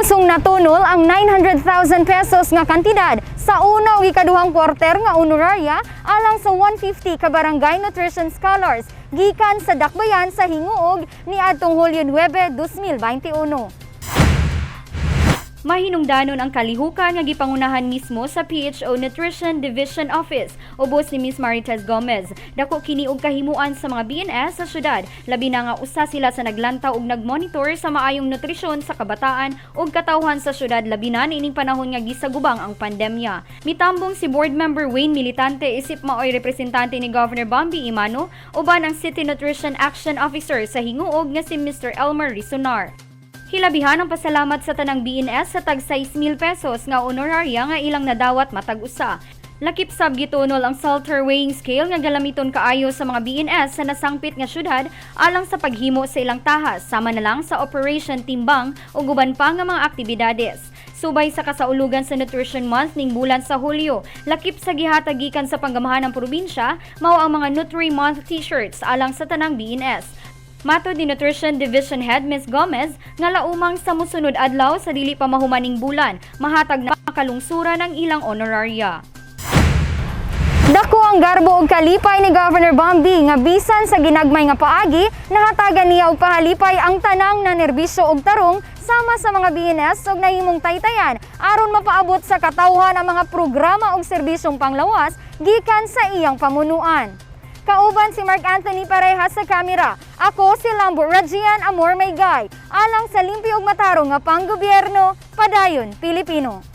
Maisong natunol ang 900,000 pesos nga kantidad sa una ug ikaduhang kwarter nga honoraria alang sa 150 ka barangay nutrition scholars gikan sa Dakbayan sa Hinguog niadtong Hulyo 9, 2021. Mahinungdanon ang kalihukan nga gipangunahan mismo sa PHO Nutrition Division Office ubos ni Miss Marites Gomez. Dako kini og kahimuan sa mga BNS sa syudad, labi na nga usa sila sa naglantaw ug nagmonitor sa maayong nutrisyon sa kabataan ug katawhan sa syudad, labi na niining panahon nga gisagubang ang pandemya. Mitambong si Board Member Wayne Militante isip maoy representante ni Governor Bambi Emano uban ang City Nutrition Action Officer sa Hinguog nga si Mr. Elmer Risonar. Hilabihan ang pasalamat sa tanang BNS sa tag 6,000 pesos nga honoraria nga ilang nadawat matag usa. Lakip sab gitunol ang Salter weighing scale nga galamiton kaayo sa mga BNS sa nasangpit nga syudad alang sa paghimo sa ilang tahas, sama na lang sa Operation Timbang ug uban pa nga mga aktibidades. Subay sa kasaulugan sa Nutrition Month ning bulan sa Hulyo, lakip sa gihatag gikan sa panggamahan ng probinsya, mao ang mga Nutri Month T-shirts alang sa tanang BNS. Matod ni Nutrition Division Head Ms. Gomez nga laumang sa musunod adlaw sa dili pa mahumaning bulan, mahatag na kalungsuran ang ilang honoraria. Dako ang garbo og kalipay ni Governor Bambi nga bisan sa ginagmay nga paagi, nahatagan niya og pahalipay ang tanang nanerbisyo og tarong sama sa mga BNS ug nahimong taytayan aron mapaabot sa katawhan ang mga programa ug serbisyong panglawas gikan sa iyang pamunuan. Kauban si Mark Anthony Parejas sa kamera. Ako si Lambo Rajian Amor Maygay. Alang sa limpyo ug matarong nga panggobyerno, padayon Pilipino.